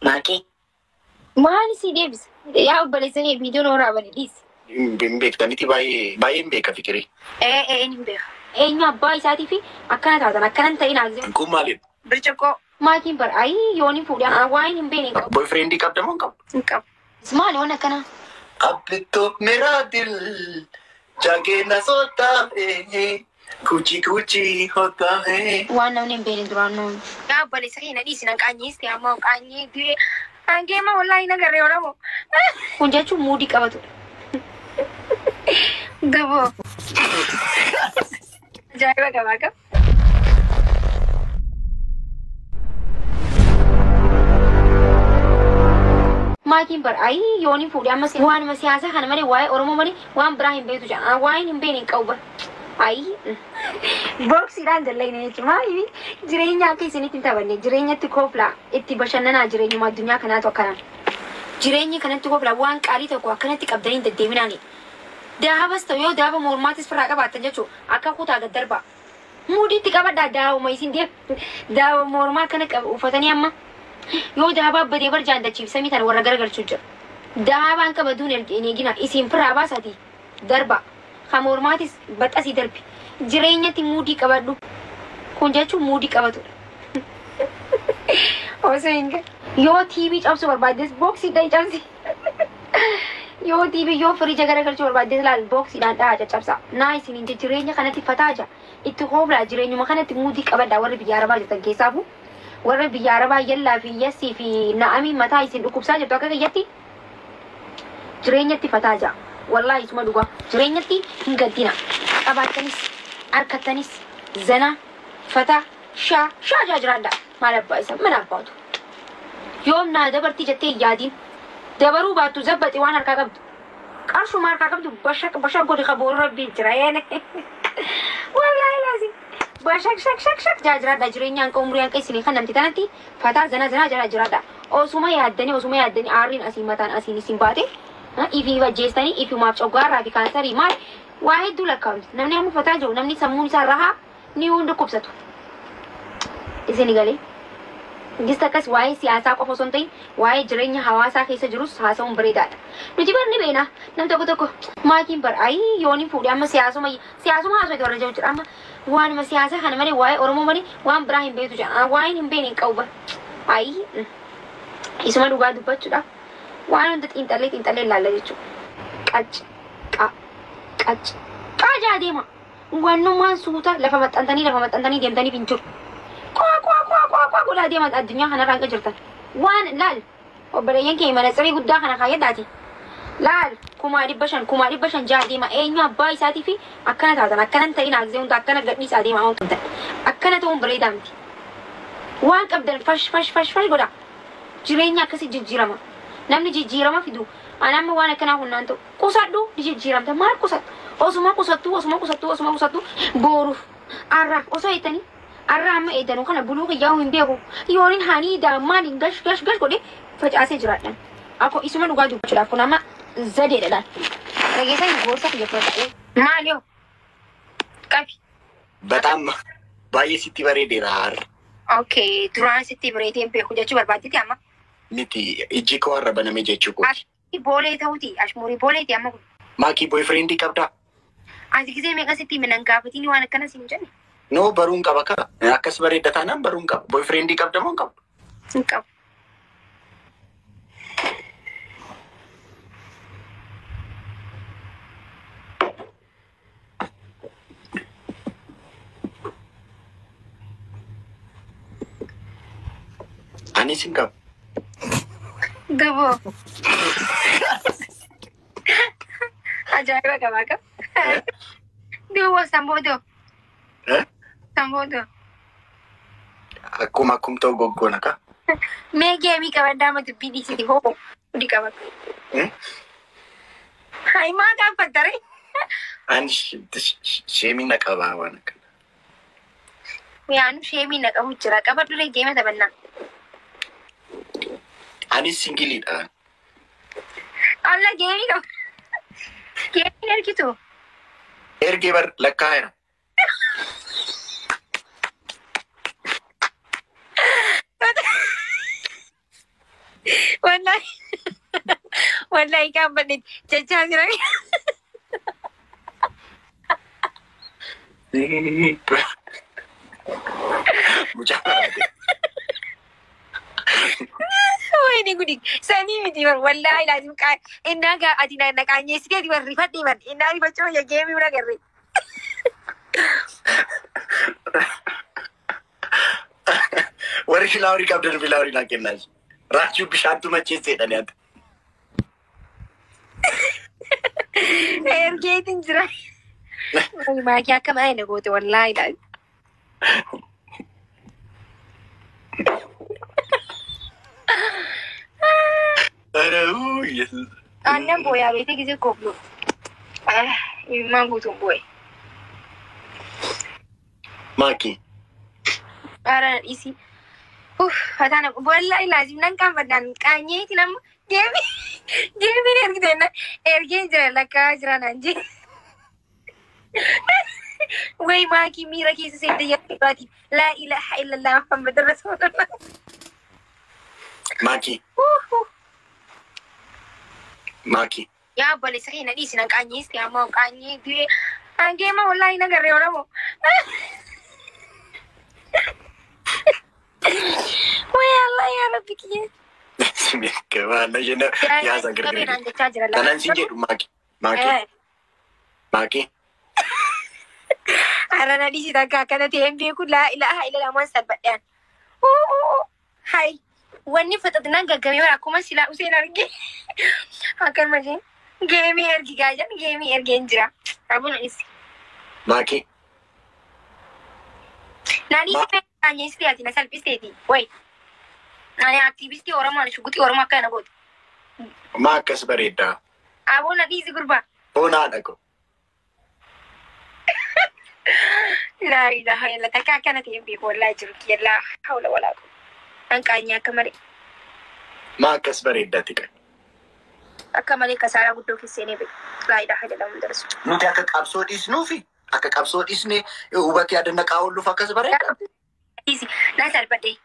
Maakii. Maal si deebisa? Yaa obboleessanii viidiyoon waraabanii dhiisi. Hin beekta miti baay'ee baay'een beeka fikirii. Ee ee hin beeka. Eenyu abbaa isaatii fi akkana taatan akkana hin ta'in haasee. Kun maalidha? Birciqoo. Maakiin bar ayii yoon fuudhee waan hin beekne hin qabu. Boyfriendii qabda moo hin qabdu? Hin qabu. Maali waan akkanaa? अब तो मेरा दिल जागे न सोता है कुची कुची होता है Waan namni hin beekne duraan nuun. Yaa obboleessa keenya dhiisi nan qaanyeesti amma qaanyee du'e. Hangeema wallaahi nagarree Oromoo. Kun jechuun muudii qabatudha. Duboo. Ajaa'iba qabaa qaba. Maakiin bar ayii yoon fuudhee amma waanuma siyaasaa kana malee waa'ee Oromoo malee waan biraa hin beektu jedha. Waan hin beekne hin qabu bar. Ayii booksiidhaan jallayne jechuudha. Maaliif jireenya akka isinitti hin taphanne jireenyatti kooflaa itti bashannanaa jireenyuma addunyaa kanaatu akkana. Jireenyi kanatti kooflaa waan qaalii tokko akkanatti qabdanii hin deddeeminaani. Dahabas ta'u yoo dahaba mormaatis firraa qabaattan jechuudha akka kutaa gad darbaa. Muudiitti qabadhaa daawuma isin deem dahaba mormaa akkana uffatanii amma yoo dahabaa badee bar jaandachiifsamii tan warra garagalchuu jira. Dahabaan qabaduun hin eegina isin firraa baasaati darba. Kan mormaatis baxxasii darbi. Jireenyatti muudii qabadhu. Kun jechuun muudii qabatudha. Osoo hin yoo TV cabsuu barbaaddes booksiidhaan cabsi. Yoo TV yoo firiija garagalchuu barbaaddes laal booksiidhaan dhahaa caccabsa. Naa isiniin jireenya kanatti fataa jira. Itti hooblaa jireenyuma kanatti muudii qabadhaa warri biyya arabaa jirtan keessaafu. Warri biyya arabaa yallaa fi yassii fi na'amii mataa isin dhukkubsaa jirtu akka kiyyatti jireenyatti fataa jira. Wallaahi isuma dhugaa jireenyatti hin gaddina. Qabaattanis harkattanis zana fataa shaa shaa jaa jiraadha. Maal abbaa isa mana abbaatu. Yoom naa dabartii jettee hin yaadiin. Dabaruu baattu zabbaxi waan harkaa qabdu. Qarshuma harkaa qabdu bashaq bashaq godhi qabu rabbii jira yeene. Wallaahi laazim. Bashaq shaq shaq shaq jaa jiraadha jireenyaan qabu umrii hanqa isinii kan namti tanatti fataa zana zanaa jala jiraadha. Osuma yaaddanii aarriin asiin mataan asiin isin baate ifii ajjeestanii ifumaaf coggaarraa fi kaansarii maal waa hedduu lakkaa'amti. Namni amma fataa jiru namni sammuun isaa rahaa ni hundi dhukkubsatu. Isin galee. Gista akkas waa'ee siyaasaa qofa osoo hin ta'in waa'ee jireenya hawaasaa keessa jirus haasa'uun bareedaadha. Nuti bar ni beekna nam tokko tokko maakiin bar ayii yoon fuudhee amma siyaasuma siyaasuma haasawaa warra jiru jira amma waanuma siyaasaa kana malee waa'ee Oromoo malee waan biraa hin beektu jedha. Waan hin beekne hin qabu bar. Ayii isuma dhugaa dubbachuudhaaf waan hunda xiinxallee xiinxallee ilaalla jechuudha. Qac qa qac qaajaa deema. Wannummaan suuta lafa maxxantanii deemtaniif hin jiru. Qaa qaa qaa qaa qaa godhaa deema addunyaa kanarraa hanga jirtan. Waan laal obboleeyyan keenya mana tsirii guddaa kana kaayyadhaati. Laal 500,000 500,000 jaa deema eenyu abbaa isaatii fi akkana taatan akkana hin ta'in haasee hunda akkana gadhiisaa deema waan ta'an. Akkana ta'uun bareedaa miti. Waan qabdan fash fash fash fash godhaa. Jireenya akkasii jijjiirama. Namni jijjiirama fidu ani amma waan akkanaa hunnaan ta'u qusadhu ni jijjiiramta maal qusadhu osuma qusattu osuma qusattu osuma qusattu booruuf arra osoo eettanii arra amma eeddanu kana buluu qiyyaa'uu hin beeku yooniin haanii daammaan hin gash gash gash godhe facaasee jiraadhan. Akko isuma dhugaa dubbachuudhaaf kun amma zadeedha laal. Dhageessan gorsa kiyya fudhata. Maal yoo qabi. በጣም baay'ee sitti bareedeera har'a. Okay duraan sitti bareedee hin beeku jechuu barbaaddeeti amma. Miti ijji koo har'a baname jechuu kooti. Boolee ta'uuti ashmurii booleeti amma kun. Maakii boyfriendii qabdaa? Ati gisee meeqa sitti himan gaafatiin waan akkana siin jenne? No baruun qaba kaa. Akkas bareedda taanaan baruun qaba. Boyfriendii qabda moo hin qabdu? Hin qabu. Anis hin qabu. Duboo. Ajaa'iba qabaa qaba. Duboo samboodoo. Samboodoo. Akkuma akkum ta'u goggoona kaa. Mee geemii qabaddaa amma dubbii dhiisiti hoo hudi qabadhu. Hayi maa gaaffattare? Ani sheemii na qabaa waan akkana. Yaanu sheemii na qabu jira qabadhu geema taphannaa. Anis singiliidha. Alla geemii qaba. Geemiin ergitu. Ergee bar lakkaa'eera. Wallahi wallahi qaanfadhe jechaa jira. Mucaa barate. Wayne gudi sanii miti bar wallahi laazim qaa innaa gaa ati na qaanyeessiteeti bar rifadhe bar innaa rifachuu ya geemii bira garre. Warri filaaworii qabdan filaaworii naa kennaa. Raachuu bishaantu macheesseedha ati. Ergeetiin jira. Maakii akkam ayina goote wallahi laazim. Aannan booyaa beekte gisee kooflu. Imimmaan guutuun boo'e. Maakii. Ara dhiisi. Uff, fataan wallahi laazim nan qaanfadhaan qaanyeeti nama geemii geemiin ergite ergee jira lakkaa jira naan jee. Way maakii miira keessa seente yaa laa ilaaha illallah Muhammad rasuulullah. Maakii. Maakii. Yaa obboleessa kee na dhiisi nan qaanyeesti ammoo qaanyee du'ee hangeema wallahi na garree Oromoo. Way Allah yaa Rabbi kiyya. Yaasa gargaaru. Kanan siin jedhu maakii. Maakii. Maakii. Ara na dhiisi takka akkana ta'e hin beeku laa ilaaha illallah waan salphadhaan. Hai wanni faxatinaan gaggamee bara akkuma silaa useen arge. Akkanuma isheen geemii ergi gaajan geemii ergeen jira. Abuna dhiisi. Maakii. Na dhiisi qaanyeessitee ati na salphisteeti. Way. Ani aktiivistii Oromoo ani shuguxii Oromoo akkana goote. Maa akkas bareeddaa? Abuna dhiisi gurbaa. Hoonaadha ko. Laa ilaaha illallah takka akkana ta'e hin beeku wallahi jiru kiyya laa hawla walaa quwwata. An qaanyee akka malee. Maa akkas bareeddaati kan? Akka malee kasaaraa guddoo keesseenee beeku. Laa ilaaha illallah mun darsu. Nuti akka qabsoo dhiisnuufi akka qabsoo dhiisne hubatee adda oolluuf akkas bareedda. Dhiisi na salphadhe.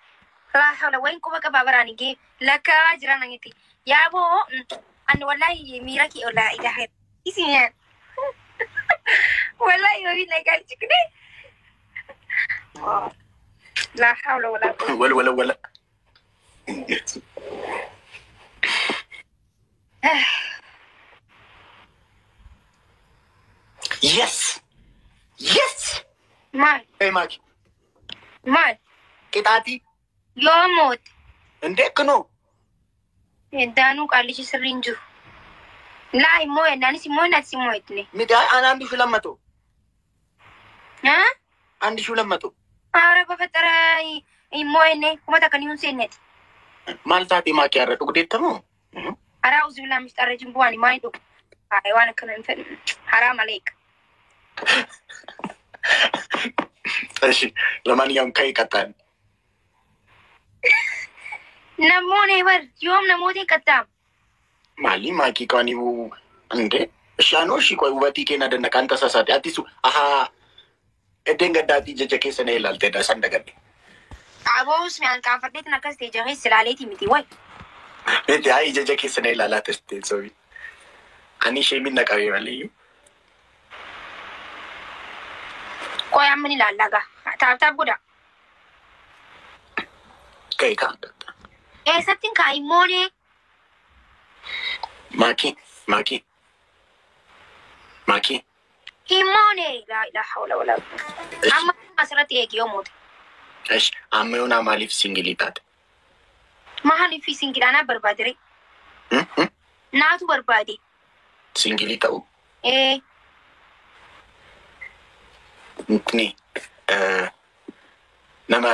Laa hawla wayin quba qabaa baraan gee lakkaa jiran anitti. Yaaboo ani wallahi miira kee laa ilaaha illallah. Dhiisi nyaan. Wallahi yoo hin lagaa jikne. Laa hawla walaa quwwata. Wal wala wala. Yes! Yes! Maal? Hey Maaki. Maal? Qixaatii. Yoo moote. Indee kunoo. Daanuu qaallichi sirrii hin jiru. Laa immoo ennaanis immoo ennatis immoo etne. Midhaa aan አንድ ሺህ ሁለት መቶ Haa? አንድ ሺህ ሁለት መቶ Haara bafaxara immoo enne kuma takka ni hunseenneeti. Maal taatee maakii har'a dhugdeettamoo? Haraa uzubilaa mishxarra jimbuu ani maal dhugu? Haa waan akkana hin fedhu. Haraa maleek. እሺ ለማንኛውም ከይ ቀጣል Namoonni bar yoom namoota hin qaxxaamu? ማሊ ማኪ ቋኒቡ እንዴ እሻኖ እሺ ቆይ ውበቲ ኬና ደነቃ አንተ ሳሳቴ አዲሱ አሃ እደን ገዳቲ ጀጀ ኬሰነ ይላል ቴዳ ሰንደገድ Aboos mi'aan qaanfadheetiin akkas ta'e jahee silaaleeti miti way. ቤት አይ ጀጀ ኬሰነ ይላል አተስቴ ሰው አኒ ሼሚን ነቀቤ መልዩ Qoy amma ni ilaalla gaa. Taap taap godha. ከይ ካ Eessattiin kaa immoonee? ማኪ ማኪ ማኪ Himmoonee laa ilaaha wala wala. እሺ Amma asirratti eegi yoo moote. እሺ አመዮና ማሊፍ ሲንግል ይታት Maaliif singilaa naa barbaade ree? Naatu barbaade. ሲንግል ተው Ee እንትኒ nama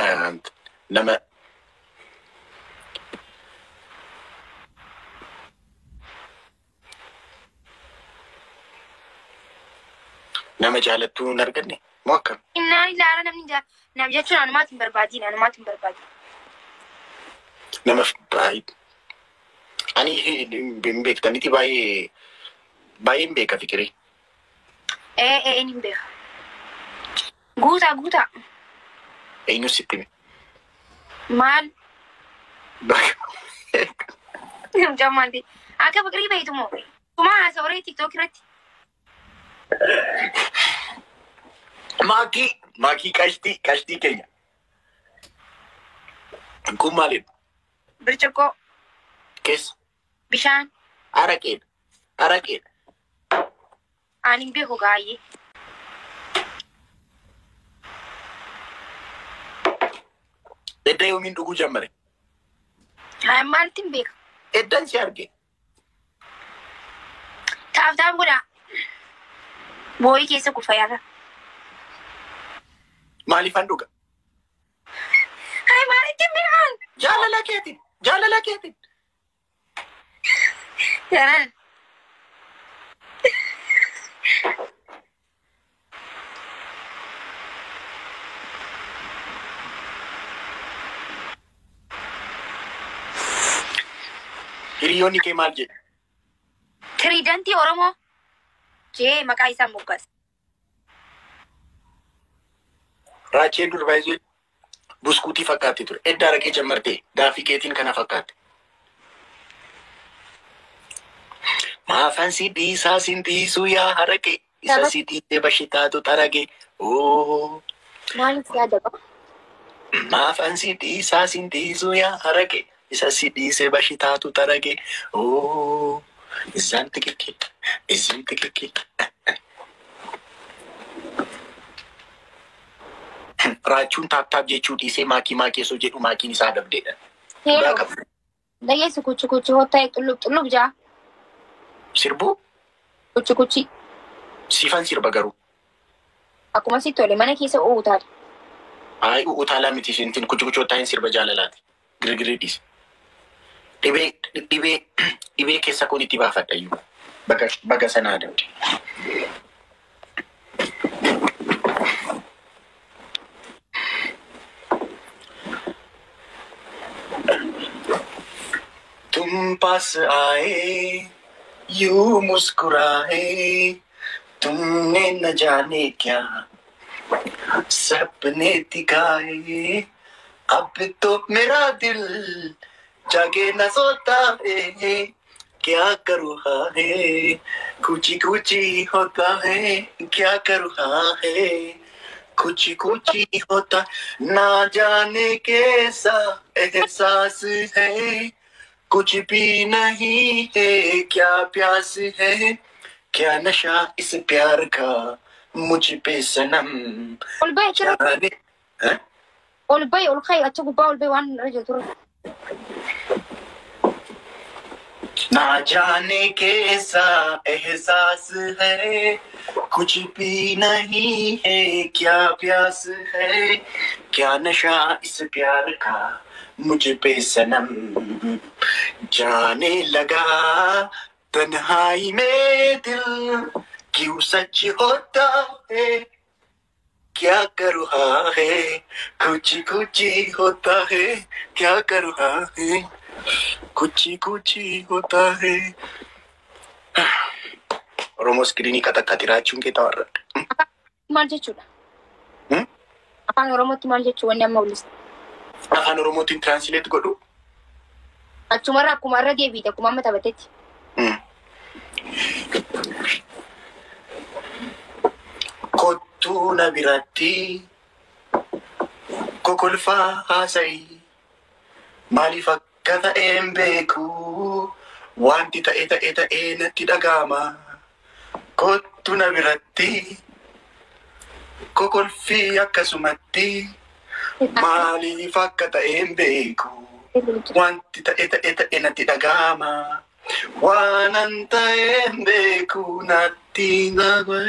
nama nama jaalattuu hin arganne moo akkam? Innaan ilaala namni jaa nam jechuun anumaatu hin barbaadiin anumaatu hin barbaadiin. Nama baay'ee ani hin beektaniti baay'ee baay'een beeka fikirii. Ee ee hin beeka. Guutaa guutaa. Eenyu sitti hime? Maal? Mucammaanti. Akka fiqirii beeytu moo? Sumaa haasawree TikTok irratti. Maakii maakii qashtii qashtii keenya. Kun maalidha? Birciqqoo. Keessa. Bishaan. Araqeedha. Araqeedha. Ani hin beeku gaayyee. Edda yoomiin dhuguu jammare? Maalitti hin beeku? Eddan si arge. Taaf taaf godhaa. Boo'ii keessa kufa yaada. Maaliifan dhuga? Hai maalitti hin beekan? Jaalala keetiin. Jaalala keetiin. Jaran. Hiriyoonni kee maal jedhu? Tiriidantii Oromoo jee maqaa isaa moggaase. Raacheen dur baay'ee buskuutii fakkaatti ture. Edda araqee jammartee daafii keetiin kana fakkaatti. Maafan si dhiisaa sin dhiisuu yaa haraqee. Isa si dhiisee bashitaatu xaragee. Oo. Maaliif yaada qaba? Maafan si dhiisaa sin dhiisuu yaa haraqee. Isa si dhiisee bashitaatu xaragee. Oo. Isaan tikikki. Isin tikikki. Raachuun taap taap jechuu dhiisee maakii maakii osoo jedhu maakiin isaa dabdeedha. Heeloo. Dhageessu kuchi kuchi hotta'e xullub xullub jaa. Sirbuu Kuchi kuchi. siifan sirba garuu. Akkuma sitti tole mana keessa oo'u taate. Ayi utaalaa miti ishiin kuchi kuchi hotta'een sirba jaalalaati. Girgirii dhiise. Dhibee dhibee dhibee keessa kun itti baafadha iyyuu. Baga baga sanaa dabde. तुम पास आए यूं मुस्कुराए तुमने न जाने क्या सपने दिखाए अब तो मेरा दिल जागे न सोता है क्या करूँ हाय कुची कुची होता है क्या करूँ हाय कुची कुची होता ना जाने कैसा एहसास है कुछ भी नहीं है क्या प्यास है क्या नशा इस प्यार का मुझ पे सनम Ol ba'i achirra जाने हैं? ol ba'i ol ka'i achi gubbaa ol ba'i waan irra jirtu irra. ना जाने कैसा एहसास है कुछ भी नहीं है क्या प्यास है क्या नशा इस प्यार का मुझ पे सनम जाने लगा तन्हाई में दिल क्यों सच होता है क्या करूँ हाँ है कुछ कुछ होता है क्या करूँ हाँ है कुछ कुछ होता है। Oromoo iskiriinii katakkaati raachuun kee ta'arra. Maal jechuudha? Afaan Oromootti maal jechuu wanni amma mul'iste? Afaan Oromootiin translate godhu. Achumarra akkuma irra deebiite akkuma amma taphatetti. Kottuu na biratti kokolfaa haasa'i maaliif akka ta'een beeku wanti ta'e ta'e ta'ee natti dhaga'ama. Kottuu na biratti kokolfii akkasumatti maaliif akka ta'een beeku wanti ta'e ta'e ta'e natti dhaga'ama. Waanan ta'een beeku natti dhaga'ama.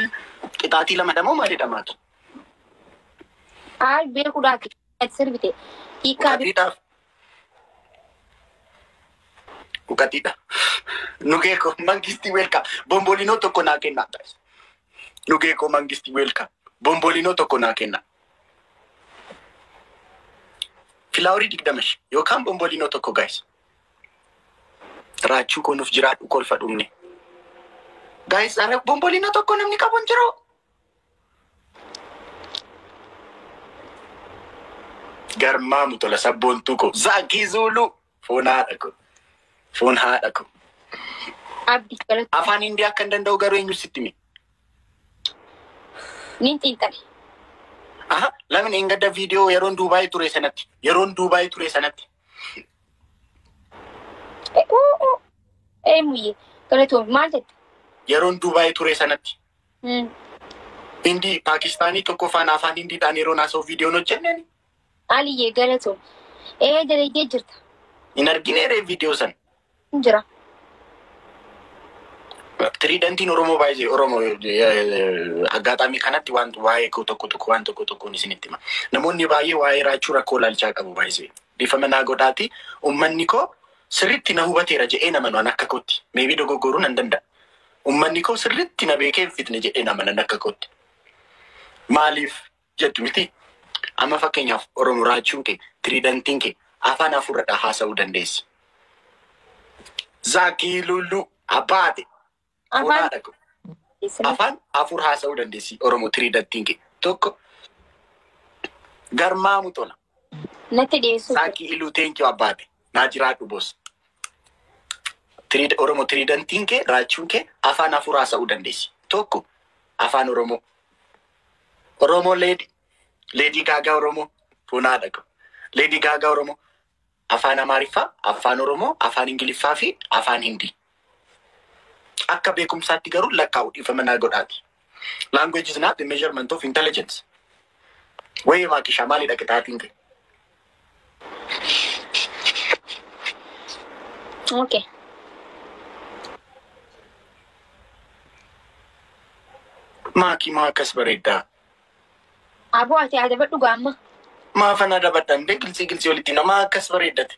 Qixaatii lama dhamoo maalidha maatu? Haal beekuudhaaf ati sirbite. Hiikkaa Uqatiidhaaf. Uqatiidha. Nugee koo mangistii welcome. Bombolinoo tokko naa kennaa. Nugee koo mangistii welcome. Bombolinoo tokko naa kennaa. Filaaworii 20 yookaan bombolinoo tokko guys. Raachuu koo nuuf jiraadhu kolfa dhumne. Guys, ara bombolinoo tokko namni qabu hin jiru. Garmaamu tola sabboontuu koo. Zaakii Zuuluu. Foon haadha koo. Foon haadha ko. Abdii galatu. Afaan Hindii akka hin danda'u garuu eenyu sitti hime? Nin xiinxale. Aha, lamni hin gadda viidiyoo yeroon Duubaayii ture sanatti. Yeroon Duubaayii ture sanatti. Muyyee galatoom maal jette? Yeroon Duubaayii ture sanatti. Hindii Paakistaanii tokko faana afaan Hindiidhaan yeroon haasa'u viidiyoon hojjenneen. Aliyyee galatoom. Dalaggee jirta. Hin argineeree viidiyoo sana. Hin jira. Tiriidantiin Oromoo baay'ee Oromoo aggaataamii kanatti waan waa'ee tokko tokko waan tokko tokkoon isinitti hima. Namoonni baay'ee waa'ee raachuu rakkoo ilaalchaa qabu baay'ee. Dhiifama naa godhaati. Uummanni koo sirriitti na hubateera jedhee nama akka kootti. Meebii dogoggoruu nan danda'a. Uummanni koo sirriitti na beekee hin fitne jedhee nama akka kootti. Maaliif jettu miti? Amma fakkeenyaaf Oromoo raachuun kee tiriidantiin kee afaan afurradhaa haasa'uu dandeessi. Zaakii Lulluu Abbaate. Afaan afur haasa'uu dandeessi Oromoo tiriidantiin kee. Tokko garmaamu tola. Natti dhiyeessuu. Zaakii Iluu teenkiyoo Abbaate. Naa jiraadhu boos. Oromoo tiriidantiin kee raachuun kee afaan afur haasa'uu dandeessi. Tokko afaan Oromoo. Oromoo leedi. Leedii Gaagaa Oromoo. Fuunaa dhaqu. Leedii Gaagaa Oromoo. Afaan Amaariffaa, afaan Oromoo, afaan Ingiliffaa fi afaan Hindii. Akka beekumsaatti garuu lakkaa'u dhiifama naa godhaati. Language is not the measurement of intelligence. Wayii maakishaa maalidha qixaatiin kee? Okay. Maakii maa akkas bareeddaa? Aboo ati adabadhu gaamma. Maafan adabadha ndee gilsii gilsii walitti nama akkas bareeddate.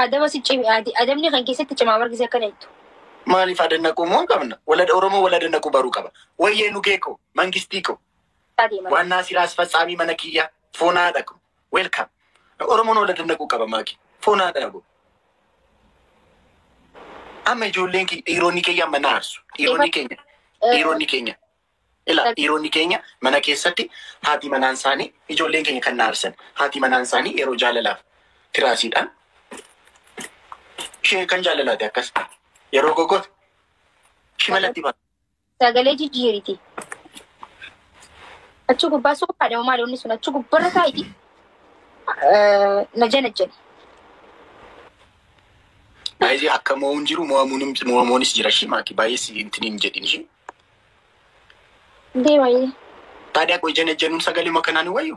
Adaba si cimi adabni kan keessatti cimaa bargise akkana jettu. Maaliif adannaquu moo qabna? Walada Oromoo waladannaquu baruu qaba. Wayyee nugee koo mangistii koo ዋና ስራ አስፈጻሚ መነኪያ ፎና ደቁ ዌልካም ኦሮሞን waladannaquu qaba maaki foonaa dhaqu. Amma ijoolleen dhiironni keenya amma na aarsu. Dhiironni keenya dhiironni keenya ila dhiironni keenya mana keessatti haati manaan isaanii ijoolleen keenya kan na aarsan haati manaan isaanii yeroo jaalalaaf tiraasiidhaan ishee kan jaalalaati akkas yeroo gogoota shimalatti ba'a. Sagalee jijjiiriti. Achi gubbaa suuqaadha maali wanni sun achi gubbarra taa'iti. Na jana jana. Baay'ee akka mo'uun jiru mo'amuunis jira ishee maaki baay'ee si intin hin jedhin ishee. Deema yee. Taadiyaa qoy jana jennuun sagalee makanaan wayyu.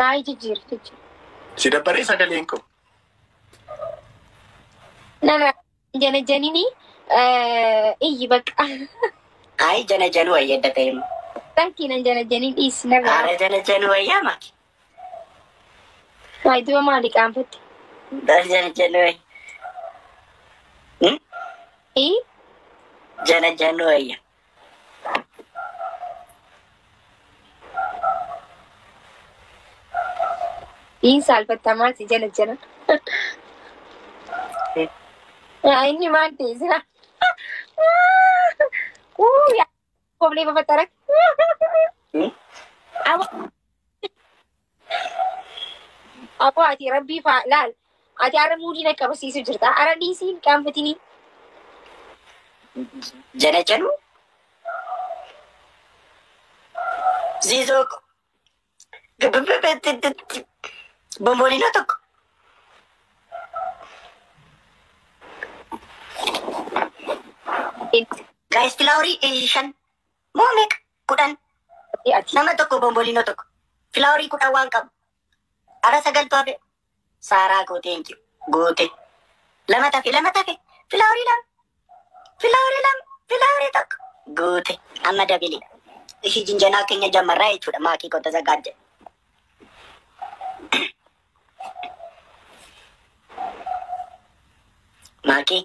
Taa'ii jijjiiri jijjiiri. Si dabbaree sagaleen koo. Nana jana janini iyyi bakka. Ay jana janu wayya adda ta'e. Takki nan jana janin dhiisi narraa. Ara jana janu wayyaa maaki. Waay duba maali qaanfatte? Dar jana janu wayya. Ii Jana janu wayya. Iin saalfattamaa si jana jana. Inni maal ta'e sila? Uu Problema fatara. Aboo ati rabbii faa laal. Ati ara muudii na qabasiisu jirta. Ara dhiisii hin qaanfatini. Jana janu. Zizoo bombolino tokko. Guys, filaaworii shan moo meeqa 10 Ati. Nama tokko bombolino tokko filaaworii 10 waan qabu. Ara sagaltu hafe Saaraa goote eenyu goote lama tafe lama tafe filaaworii lama filaaworii lama filaaworii tokko goote amma dabili. Ishii jinjanaa keenya jammarraa jechuudha maakii koo tasagaajje. Maakii.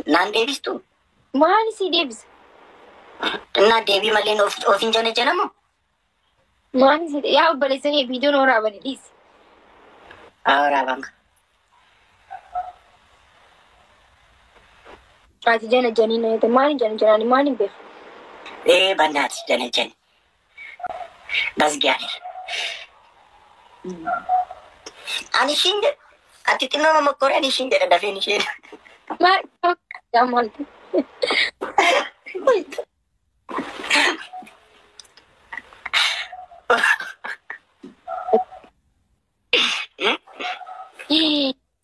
Naan deebistuu? Maal si deebisa? Innaa deebii malee of hin jana janamoo? Maal si yaa obboleessa kee viidiyoon waraabani dhiisi. Waraabama. Ati jana janii na jette maal jana janaani maal hin beeku? Ee bannaati jana jani. Basgiyaalir. Ani ishiin jedha. Ati xinnoo mokkore ani ishiin jedha dafeen isheen. Maal maalti?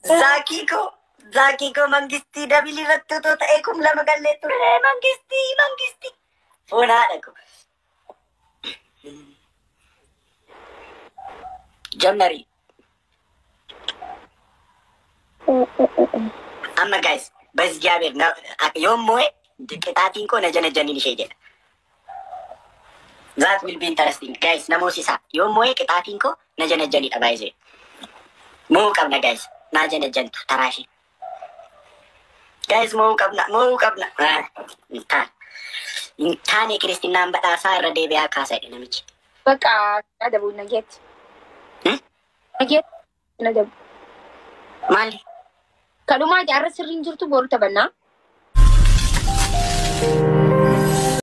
Zaakii koo zaakii koo mangistii dabilii irratti otoo ta'ee 2000 gallee ture mangistii mangistii. Foon haadha koo. Jammari. Amma guys በእግዚአብሔር yoom moo'e qixaatiin koo na janajjaniin ishee jedha. That will be interesting. Guys, namoosisa. Yoom moo'e qixaatiin koo na janajjanidha baay'isee. Mo'uu qabna guys. Na janajjantu taraa ishee. Guys, mo'uu qabna. Mo'uu qabna. Hin taane. Hin taane kiristinaan badhaasaa irra deebi'aa kaasadhe namichi. Bakka adabu nageetti. Nageetti adabu. Maali? Kadhumaa jaarra sirriin jirtu boru taphannaa.